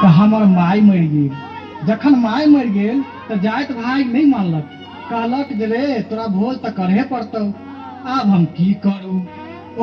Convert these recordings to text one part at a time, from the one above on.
तऽ हमर माय मरि गेल। जखन माय मरि गेल तऽ जाइत भाय नहि मानलक, कहलक जे रे तोरा भोज तऽ करहे पड़तौ। आब हम की करू?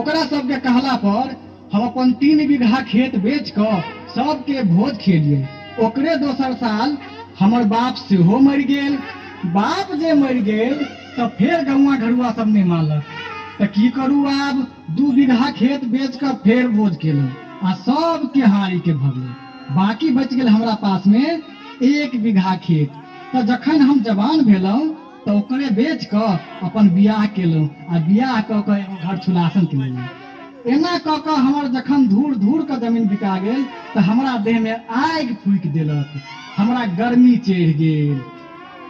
ओकरा सबके कहला पर हम अपन 3 बीघा खेत बेच कऽ सबके भोज खेलियै। ओकरे दोसर साल हमर बाप सेहो मरि गेल। बाप जे मरि गेल तऽ फेर गौआ घरुआ सब नहि मानलक, तऽ की करू? आब 2 बीघा खेत बेच कऽ फेर भोज केलहुँ आ सबके हारी के भरलहुँ। बाकी बचि गेल हमरा पास में 1 बीघा खेत। तऽ जखन हम जवान भेलहुँ तऽ ओकरे बेच कऽ अपन बियाह केलहुँ आ बियाह कऽ कऽ एगो घर छुलासन के लेलहुँ। एना कऽ कऽ हमर जखन धूर धूर के जमीन बिका गेल तऽ हमरा देह में आगि फूकि देलक, हमरा गर्मी चढ़ि गेल।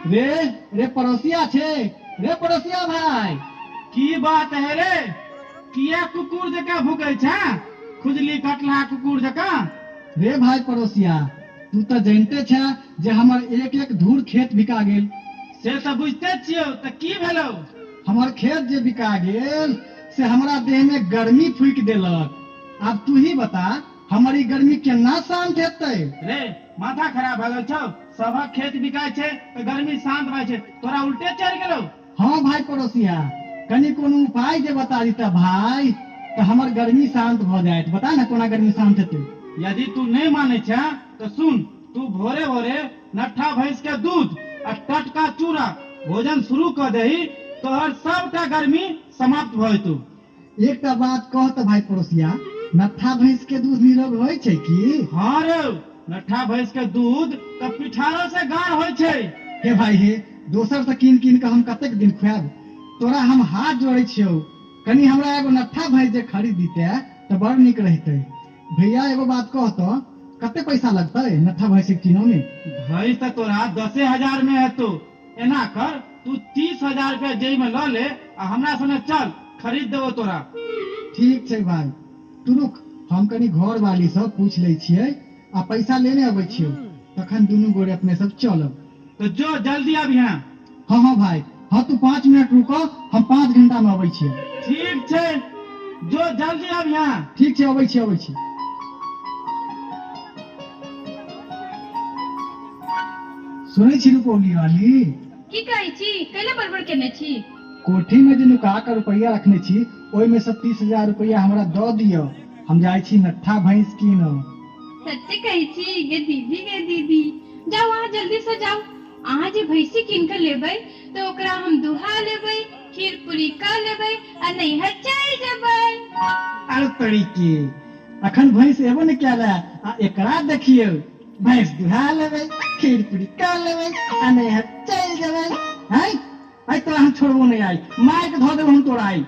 रे रे पड़ोसिया छै, रे पड़ोसिया भाय। की बात है रे, किया कुकुर जकाँ भूकै छै, खुजली कटलहा कुकुर जकाँ? रे भाय पड़ोसिया, तू तऽ जानिते छे जे हमर एक एक धूर खेत बिका गेल। से तऽ बुझते छियौ, तऽ की भेलौ? हमर खेत जे बिका गेल से हमरा देह में गर्मी फूकि देलक। आब तू ही बता, हमर ई गर्मी केना शांत हेतै? रे माथा खराब भऽ गेल छौ, सबहक खेत बिकाय छै तऽ गर्मी शांत भऽ छै, तोरा उल्टे चढ़ि गेलौ। हाँ भाय पड़ोसिया, कनि कोनो उपाय जे बता दीता भाय तऽ हमर गर्मी शांत भऽ जायत। बता ने कोना गर्मी शांत हेतै? यदि तू नहि मानै छे तऽ सुन, तू भोरे भोरे नट्ठा भैंस के दूध आ टटका चूड़ा भोजन शुरू कऽ दही, तोहर सबटा गर्मी समाप्त भऽ जेतौ। एकटा बात कह तऽ भाय पड़ोसिया, नट्ठा भैंस के दूध निरोग होइ छै की? हाँ रे, नट्ठा भैंस के दूध तऽ पिठारो से गाढ़ होइ छै। हे भाई हे, दोसर से कीन कीन कऽ हम कतेक दिन खुआब? तोरा हम हाथ जोड़ै छियौ, कनि हमरा एगो नट्ठा भैंस जे खरीद दीते तऽ बड़ नीक रहितै। भैया एगो बात कह तऽ, कते पैसा लगतै नट्ठा भैंस के कीनऽ में? भैंस तऽ तोरा 10,000 में हेतौ। एना कर, तू 30,000 रुपया जेब में लऽ ले आ हमरा सने चल, खरीद देबो तोरा। ठीक छै भाई, तू रुक, हम कनि घर वाली से पूछ लै छियै आ पैसा लेने अबै छियौ, तखन दुनू गोरे अपने सब चलब। तो जो जल्दी अबिहें। हाँ हाँ भाई, हाँ तू 5 मिनट रुको, हम 5 घंटा में अबै छियै। ठीक छै, जो जल्दी अबिहें। ठीक छै, अबै छी, अबै छी। सुनै छी रुपौली वाली? की कहै छी, कैला बड़बड़ केने छी? कोठी में जे नुका के रुपैया रखने छी ओहि में से 30,000 रुपैया हमरा दऽ दिअ, हम जाइ छी नट्ठा भैंस कीनऽ। सच्चे कहै छी गे दीदी, गे दीदी, जाउ अहाँ जल्दी से जाउ। अहाँ जे भैंसी कीन के लेबै तऽ ओकरा हम दुहा लेबै, खीर पूरी कऽ लेबै आ नैहर चलि जेबै। अरे तरीके, अखन भैंस एबो ने कयल आ एकरा देखियौ, भैंस दुहा लेबै, खीर पूरी कऽ लेबै आ नैहर चलि जेबै। हैं आइ तोरा हम छोड़बो नहि, आई मार के धऽ देबो हम तोरा आई।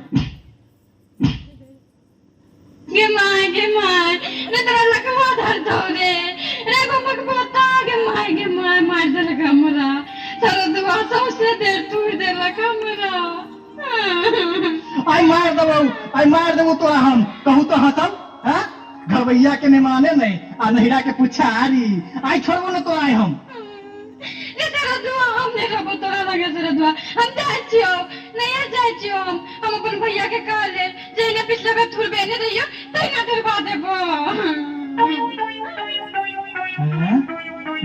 गे माय, गे माय, रे तोरा लकवा धर दौ रे, रे बमक बता गे माय, गे माय, मार देलक हमरा, सरदुआ सौंसे देह तोड़ि देलक हमरा। आई मार देबौ, आई मार देबौ तोरा हम, कहू तो हंसब? हैं घरवैया के नहीं माने नहीं आ नहिरा के पुछारी, आई छोड़बो न तोरा आई हम। रे सरदुआ, हम नहीं रहबो तोरा लगे सरदुआ, हम जाइ छियौ, नैहर जाइ छियौ हम। हम अपन भैया के कहले जहिना पिछला बेर थुरबेने रहियो तहिना थुरबा देबो। हैं?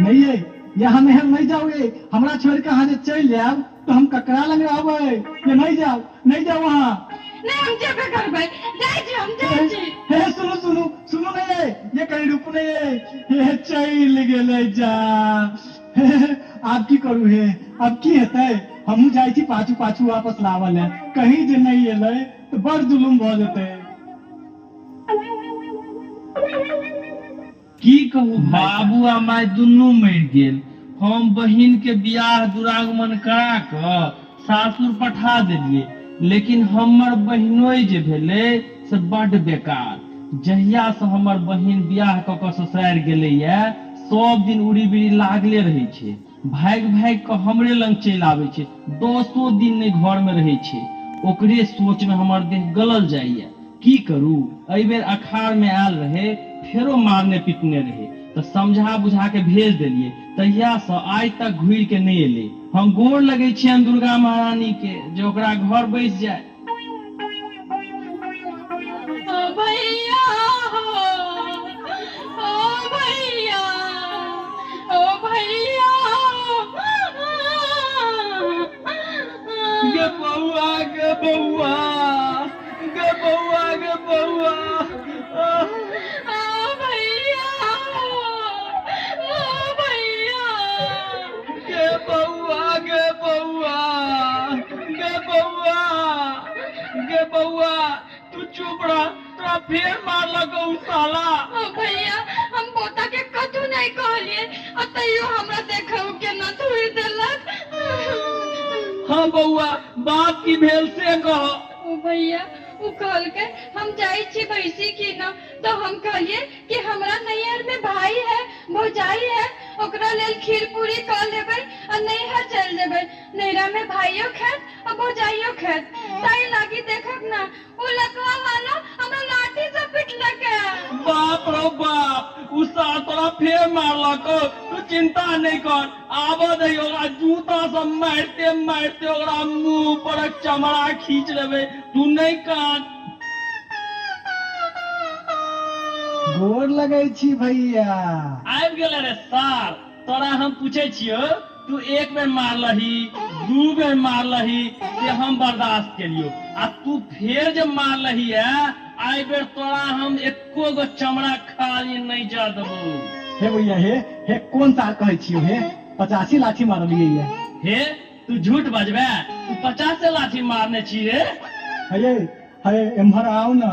नहीं ये, यहाँ नैहर नहीं जाओगे, हमरा छोड़ के अहाँ जे चलि जायब तो हम ककरा लग रहबै? ये नहीं जाओ, नहीं जाओ वहाँ। नहीं हम जेबे करबै, जाइ छी हम, जाइ छी। हे सुनू सुनू सुनू, नहीं ये, ये कहीं रुकू नहीं ये, हे चलि गेलै जा। हे, आब की करू हे, आब की हेतै? हमहूँ जाइ छी पाछू पाछू वापस लाबऽ लए, कहीं जे नहीं एलै तऽ बड़ जुलुम भऽ जेतै। की कहू, बाबू आ माय दुनू मरि गेल। हम बहिन के बियाह दुरागमन करा कऽ सासुर पठा देलियै, लेकिन हमर बहिनोई जे भेलै से बड्ड बेकार। जहिया से हमर बहिन बियाह कऽ कऽ ससुरारि गेलैया, सब दिन उड़ी बिड़ी लागले रहै छै, भागि भागि कऽ हमरे लग चलि आबै छै, 10 दिन नहि घर में रहै छै। ओकरे सोच में हमर देह गलल जाइया। की करू, एहि बेर अखाड़ में आयल रहे, फेरो मारने पीटने रहे, तऽ समझा बुझा के भेज देलियै। तहिया से आइ तक घुरि के नहि एलै। हम गोर लगै छियनि दुर्गा महारानी के जे ओकरा घर बैस जाय। ओ भैया हो, ओ भैया, फेर मारलक उ साला। ओ भैया, हम पोता के कथू नहीं कहलिए आ तैयो हमरा देखौ के न धुई देलक। हाँ बौआ, बात की भेल से कह। ओ भैया, उ कहलकै हम जाइ छी भैंसी की न, तो हम कहलिए कि हमरा नैहर में भाई है भौजाई है, ओकरा लेल खीर पूरी कर लेबै आ नैहर चल जेबै। नैहरा में भाइयो खायत आ भौजाइयो खायत। ताहि लागी देखक ना उ लकवा वाला हमरा लाठी से पिटलक है। बाप रो बाप, उ सार तोरा फेर मारलक। तू चिंता नहीं कर, आब दही ओकरा जूता से मारते मारते ओकरा मुंह पर चमड़ा खींच लेबै। तू नहीं कान। गोर लगै छी भैया। आबि गेलै रे सार, तोरा हम पूछे छियौ, तू एक बेर मारलही दू बेर मारलही से हम बर्दाश्त केलियो, आ तू फेर जे मारलही है आई बेर तोरा हम एको गो चमड़ा खाली नहीं जा देबो। हे भैया, हे हे कोन साल कहै छियौ? हे 85 लाठी मारलियै ये। हे तू झूठ बजबे, तू 50 लाठी मारने छी रे। हे हे एम्हर आउ न,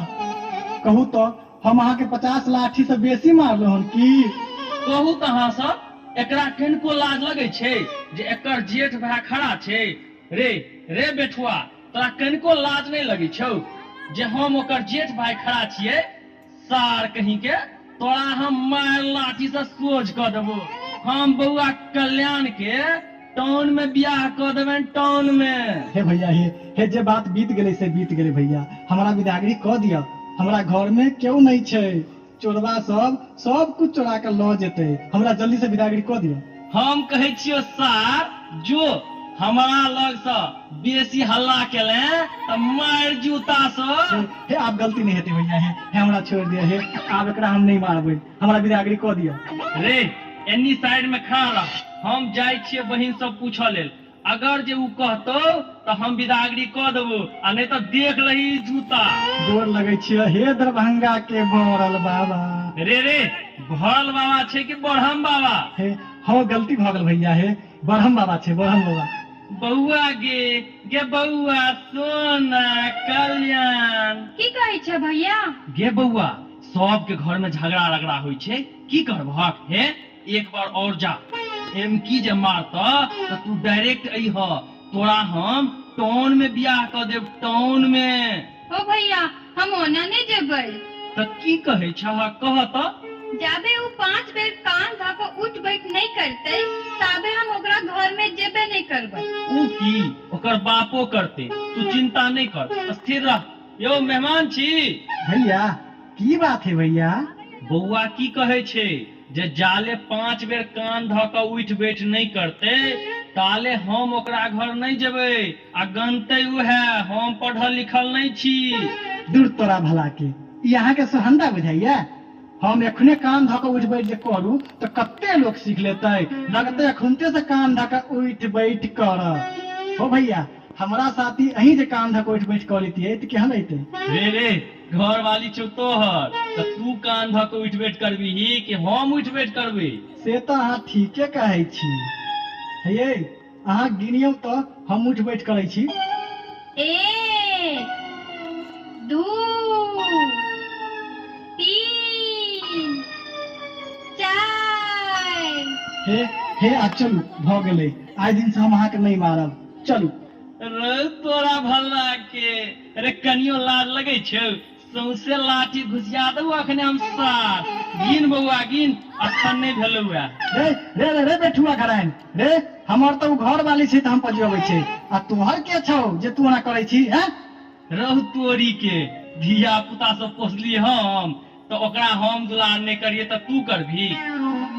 कहू तो हम अहाँके 50 लाठी से बेसी मारलहुँ हन की? कहू कहाँ से, एकरा किनको लाज लगै छै जे एकर जेठ भाय खड़ा छै? रे रे बेठुआ, तोरा कनिको लाज नहीं लगै छौ जे हम ओकर जेठ भाय खड़ा छियै? सार कहीं के तोरा हम मार लाठी से सोझ कऽ देबो। हम बौआ कल्याण के टाउन में बियाह कऽ देबनि, टाउन में। हे भैया, हे हे जे बात बीत गेलै से बीत गेलै भैया, हमरा बिदागरी कऽ दिअ। हमरा घर में केओ नहीं छै, चोरबा सब सब कुछ चोरा के लऽ जेतै। हमरा जल्दी से बिदागरी कऽ दिअ। हम कहै छियौ सार, जो हमरा लग से बेसी हल्ला केले तऽ मार जूता से। हे आब गलती नहीं हेतै भैया, हे हे हमरा छोड़ दिअ। हे आब एकरा हम नहीं मारबै, हमरा बिदागरी कऽ दिअ। रे एनी साइड में खड़ा रह, हम जाइ छियै बहिन सब पूछऽ लेल। अगर जे उ कहतौ तऽ हम बिदागरी कऽ देबो, आ नहीं तऽ देख लही जूता। गोर लगै छियै हे दरभंगा के भरल बाबा। रे रे भरल बाबा छै कि बढ़म बाबा? हे हाँ गलती भऽ गेल भैया, हे बढ़म बाबा छै, बढ़म बाबा। बौआ गे गे बौआ सोना कल्याण। की कहै छै भैया? गे बौआ, सबके घर में झगड़ा रगड़ा होइ छै, की करबहक? हे एक बार और जा, एमकी जे मारतऽ तऽ तू डायरेक्ट अइह, तोरा हम टाउन में बियाह कऽ देब, टाउन में। ओ भैया, हम ओना नहीं जेबै। तऽ की कहै छह, कह तऽ। जाबे उ 5 बेर कान धऽ कऽ उठ बैठ नहीं करतै ताबे हम ओकरा घर में जेबे नहीं करबै। उ की ओकर बापो करते, तू चिंता नहीं कर, स्थिर रह। यौ मेहमान छी। भैया की बात है भैया? बौआ की कहै छै जे जाले 5 बेर कान धऽ कऽ उठ बैठ नहीं करते ताले हम ओकरा घर नहीं जेबै, आ गनतै उहे, हम पढ़ल लिखल नहीं छी। दूर तोरा भला के, ई अहाँके सोहंदा बुझाइया? हम एखने कान धऽ कऽ उठ बैठ जे करू तऽ कते लोक सीख लेतै, लगतै एखुनते से कान धऽ कऽ उठ बैठ कर। हो भैया, हमरा साथी अहीं जे कान धऽ कऽ उठ बैठ कऽ लेतियै तऽ केहन अयतै? रे रे घर वाली छौ तोहर, तऽ तू कान धऽ कऽ उठ बैठ करबीही कि हम उठ बैठ करबै? से तऽ अहाँ ठीके कहै छी। हे अहाँ गिनियौ तऽ हम उठ बैठ करै छी। 1 2 3 4। हे हे आ चलू भऽ गेलै, आइ दिन से हम अहाँके नहीं मारब, चलू। रे तोरा भला के, रे कनियो लाज लगै छौ? सौंसे लाठी घुसिया देबो अखने हम साथ। गिन बौआ गिन, अखन नहीं भेलौ है। रे रे रे रे बेठुआ खराइन रे, हमर तऽ उ घर वाली छै तऽ हम पजियबै छै, आ तोहर के छौ जे तू ओना करै छी? हैं रहु तोरी के, धिया पुता सब पोसली हम तऽ ओकरा हम दुलार नहीं करिए तऽ तू करभी?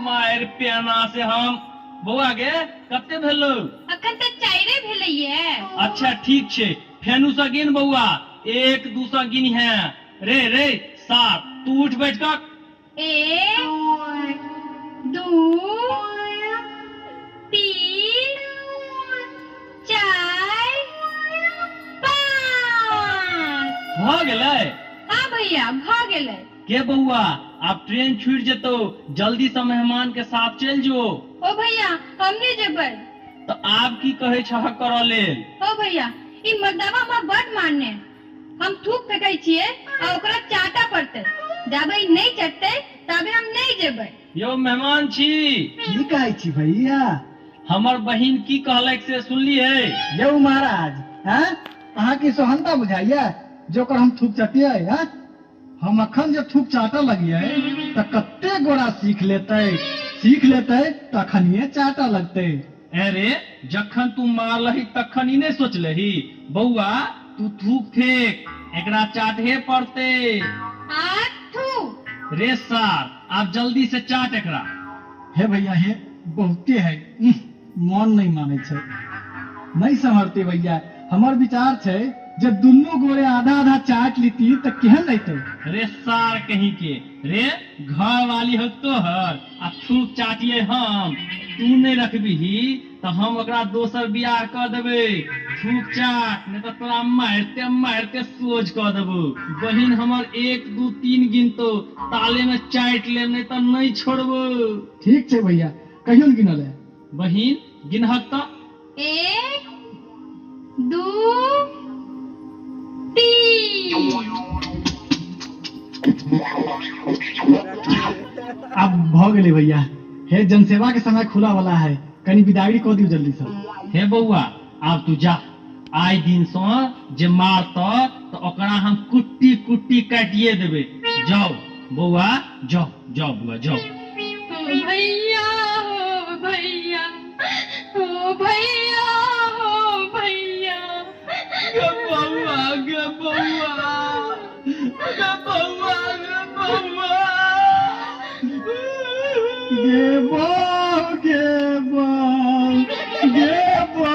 मारि पेना से हम। बौआ गे कते भेलौ? अखन तऽ 4 भेलैये। अच्छा ठीक छै, फेनु से गिन बौआ, 1 2 से गिन है। रे रे 7, तू उठ बैठ कऽ। 1 2 3 4 5। भऽ गेलै? हाँ भैया भऽ गेलै। के बौआ आब ट्रेन छूट जेतौ, जल्दी से मेहमान के साथ चलि जो। ओ भैया हम नहीं जेबै। तऽ आब की कहै छह करऽ लेल? ओ भैया, ई मर्दावा हमरा बड मारने, हम थूक फेकै छियै आ ओकरा चाटा पड़तै। जाबे ई नहि चटतै ताबे हम नहि जेबै। यौ मेहमान छी। की कहै छी भैया? हमर बहिन की कहलक से सुनलियै? यौ महाराज, हैं अहाँके सोहनता बुझाइया जे ओकर हम थूक चटियै? हैं हम अखन जे थूक चाटऽ लगियै तऽ कते गोरा सीख लेतै, सीख लेतै तऽ अखनिये चाटऽ लगतै। अरे जखन तू मारलही तखन ई नहि सोचलही? बौआ तू थूक फेक, एकरा चाटहे पड़तै। आ थू। रे सार, आब जल्दी से चाट एकरा। हे भैया हे, बहुते है, मन नहीं मानै छै, नहीं सम्हरते भैया। हमर विचार छै जे दुनू गोरे आधा आधा चाट लीती तऽ केहन रहितै? रे सार कहीं के, रे घर वाली हो तोहर आ थूक चाटिए हम। तू नहीं रखबिही तऽ हम ओकरा दोसर बियाह कऽ देबै। थूक चाट, नहीं तऽ तोरा मारिते मारिते सोझ कऽ देबौ। बहिन हमर 1 2 3 गिनतो, ताले में चाटि लेब, नहीं तऽ नहीं छोड़बो। ठीक छै भैया, कहियो ने गिनल है। बहिन गिनहक तऽ? 1 2 3। आब भऽ गेलै भैया। हे जनसेवा के समय खुला वाला है, कनी विदागरी कऽ दियौ जल्दी से। हे बौआ आब तू जा, आइ दिन सँ जे मारतऽ तऽ ओकरा हम कुट्टी कुट्टी काटिए देबै। जाओ बौआ, जाओ जाओ बौआ जाओ। ओ भैया, हो भैया, हो भैया, हो भैया। गे बौआ, गे बौआ, गे बौआ, गे बौआ। गे बौ, गे बौ, गे बौ।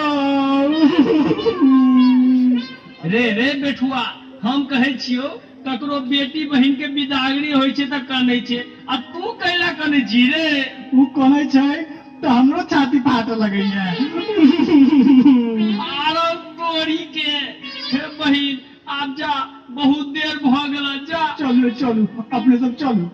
रे रे बेठुआ, हम कहै छियौ ककरो बेटी बहिन के बिदागरी होइ छै तऽ कनै छै, आ तू कैला कनै छी रे? उ कनै छै तऽ हमरो छाती फाटऽ लगैया। आरो तोरी के। हे बहिन आब जा, बहुत देर भऽ गेल, जा। चलू चलू अपने सब चलू।